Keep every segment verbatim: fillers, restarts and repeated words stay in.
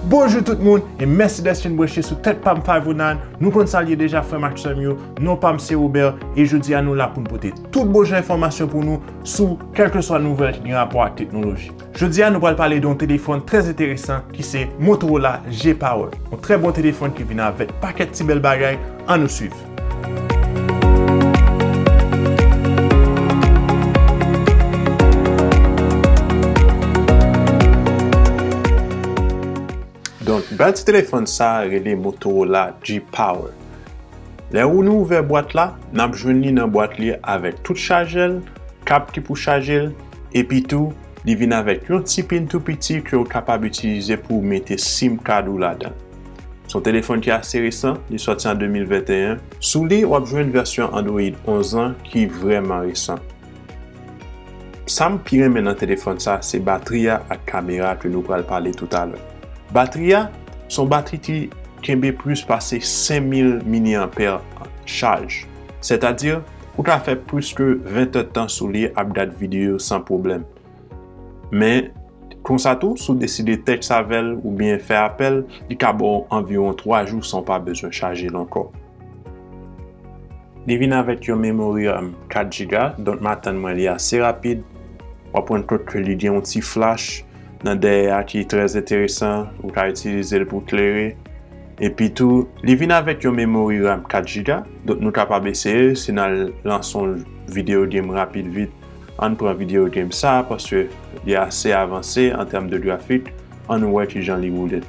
Bonjou tout moun, e mèsi dèske n branche sou Tèt Pam Five oh nine. Nou konn sa l ye deja, frè m ak sè m yo. Non pa m se Robert, e jodi a nou la pou n pote tout bon jan enfòmasyon pou nou sou kèlkeswa nouvèl ki gen rapò ak teknoloji. Jodi a nou pral pale de yon telefòn trè enteresan ki se Motorola G Power. Yon trè bon telefòn ki vin avèk pakèt ti bèl bagay. Ann nou swiv. Donk, bèl ti telefòn sa a rele Motorola G Power. Lè ou nou ouvè bwat la, n ap jwenn li nan bwat li avèk tout chajè l, kab ki pou chaje l, epi tou, li vin avèk yon ti pin tou piti ke w kapab itilize pou w mete sim kad ou ladan. Se yon telefòn ki ase resan, li sòti an de mil venteyen. Sou li, w ap jwenn vèsyon Android onz lan ki vrèman resan. Sa m pi renmen nan telefòn sa, se batri a ak kamera ke nou pral pale toutalè. Batri a, se yon batri ki kenbe plis pase senk mil milianpè chaj. Sètadi, ou ka fè plis ke ven èdtan sou li ap gad videyo san pwoblèm. Men, konsa tou, si w deside tèks avè l oubyen fè apèl, li ka ba w anviwon twa jou san w pa bezwen chaje l ankò. Li vin avèk yon memory RAM kat jiga, donk m atann mwen li ase rapid. W ap rann kont ke li gen yon ti flash nan dèyè a ki trè enteresan, ou ka itilize l pou klere. Epi tou, li vin avèk yon memory RAM kat jiga, donk nou kapab eseye l si n al lanse yon videyo game rapid vit. Ann pran videyo game sa a, paske li ase avanse an tèm de grafik. Ann wè kijan li woule.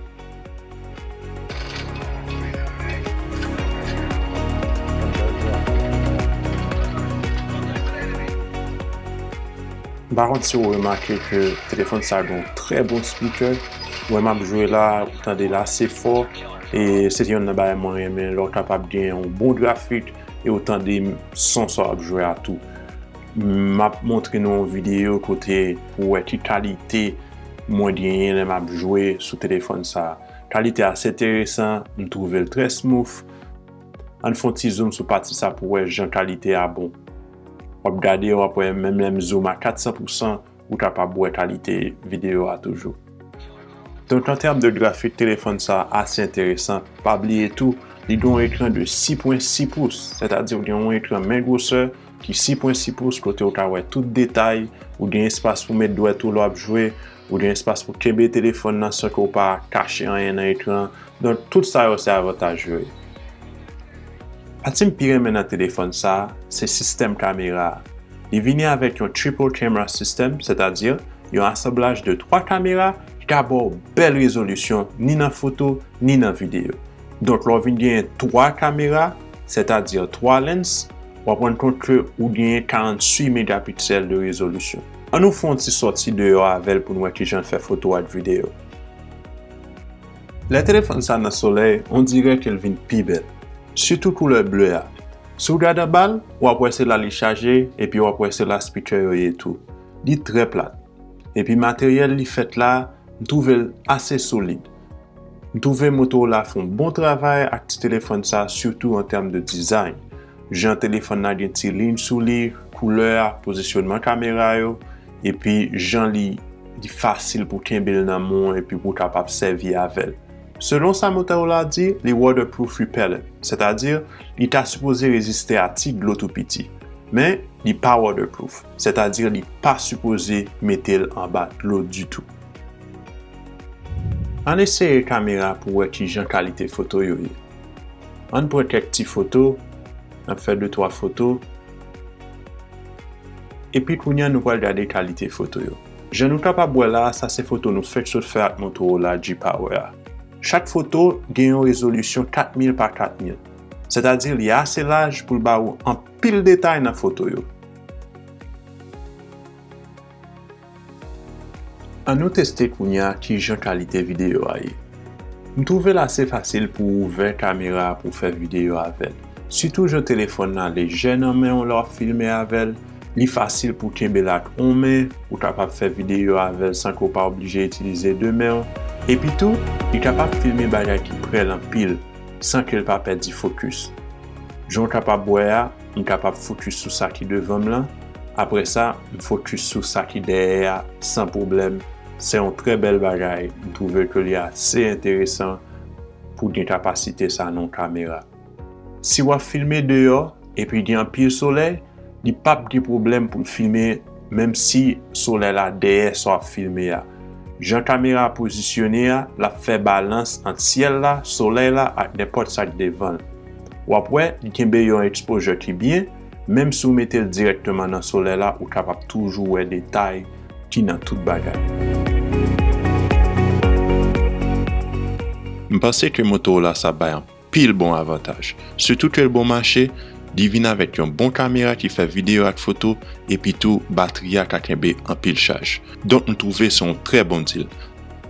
M pa konn si w remake ke telefòn sa a gen yon trè bon speaker. Ou wè m ap jwe la, ou tande l ase fò. E se youn nan bagay mwen renmen, lè w kapab gen yon bon grafik e w tande son sa w ap jwe a tou. M ap montre nou yon videyo kote pou w wè ki kalite mwen genyen lè m ap jwe sou telefòn sa a. Kalite a ase enteresan, m twouve l trè smooth. Ann fè yon ti zoom sou pati sa pou w wè jan kalite a bon. W ap gade, w ap wè menm lè m zoom a kat san pou san, ou kapab wè kalite videyo a toujou. Donk, an tèm de grafik, telefòn sa a ase enteresan. Pa bliye tou, li gen yon ekran de sis pwen sis pous, sètadi ou gen yon ekran men gwosè ki sis pwen sis pous, kote ou ka wè tout detay, ou gen espas pou met dwèt ou lè w ap jwe, ou gen espas pou kenbe telefòn nan san ke w pa kache anyen nan ekran. Donk, tout sa yo se avantaj yo ye. Pati m pi renmen nan telefòn sa a, se sistèm kamera a. Li vini avèk yon triple camera system, sètadi yon asanblaj de twa kamera ki ka ba w bèl rezolisyon ni nan foto, ni nan videyo. Donk, lè w vin genyen twa kamera, sètadi twa lens, w ap rann kont ke ou genyen karanntuit megapiksèl de rezolisyon. Ann nou fè yon ti sòti deyò avè l pou n wè kijan l fè foto ak videyo. Lè telefòn sa nan solèy, on dirè ke l vin pi bèl, sitou koulè ble a. Si w gade anba l, w ap wè se la li chaje, epi w ap wè se la speaker yo ye tou. Li trè plat. Epi materyèl li fèt la, m twouve l ase solid. M twouve Motorola fè yon bon travay ak ti telefòn sa, sitou an tèm de design. Jan telefòn nan gen ti liy sou li, koulè a, pozisyonman kamera yo, epi jan li, li fasil pou kenbe l nan men w epi pou w kapab sèvi avè l. Selon sa Motorola di, li waterproof repellent, sètadi li ta sipoze reziste a ti dlo tou piti. Men, li pa waterproof, sètadi li pa sipoze mete l anba dlo ditou. Ann eseye kamera pou wè kijan kalite foto yo ye. Ann pran kèk ti foto, n ap fè de twa foto. Epi kounye a nou pral gade kalite foto yo. Jan nou kapab wè la a, sa se foto nou fèk sot fè ak Motorola G Power a. Chak foto gen yon rezolisyon kat mil pa kat mil. Sètadi li ase laj pou l ba ou anpil detay nan foto yo. Ann nou teste kounye a kijan kalite videyo a ye. M twouve l ase fasil pou w ouvè kamera a pou w fè videyo avè l. Sitou jan telefòn nan lejè nan men w lè w ap filme avè l, li fasil pou w kenbe l ak yon men, ou kapab fè videyo avè l san ke w pa oblije itilize de men w. Epi tou, li kapab filme bagay ki prè l anpil, san ke l pa pèdi fokis. Jan w kapab wè a, m kapab fokis sou sa ki devan m lan. Apre sa, m fokis sou sa ki dèyè a san pwoblèm. Se yon trè bèl bagay, m twouve ke li ase enteresan pou gen kapasite sa nan yon kamera. Si w ap filme deyò epi gen anpil solèy, li p ap gen pwoblèm pou l filme menm si solèy la dèyè sa w ap filme a. Jan kamera a pozisyone a, l ap fè balans ant syèl la, solèy la ak nenpòt sa k devan l. W ap wè, li kenbe yon exposure ki byen, menm si w mete l dirèkteman nan solèy la, ou kapab toujou wè detay ki nan tout bagay. M panse ke Motorola sa bay anpil bon avantaj. Sitou ke l bon mache, li vin avèk yon bon kamera ki fè videyo ak foto, epi tou batri a ka kenbe anpil chaj. Donk m twouve se yon trè bon deal.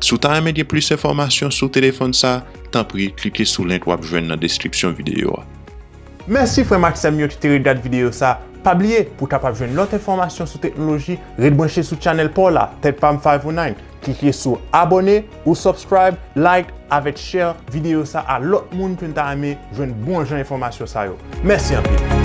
Si w ta renmen gen plis enfòmasyon sou telefòn sa, tanpri klike sou link w ap jwenn nan deskripsyon videyo a. Mèsi frè m ak sè m yo ki te ret gad videyo sa. Pa bliye, pou w kapab jwenn lòt enfòmasyon sou teknoloji, ret branche sou channel pa w la, Tech Pam five oh nine. Klike sou abòne ou subscribe, like avèk share videyo sa a lòt moun ke n ta renmen jwenn bon jan enfòmasyon sa yo. Mèsi anpil.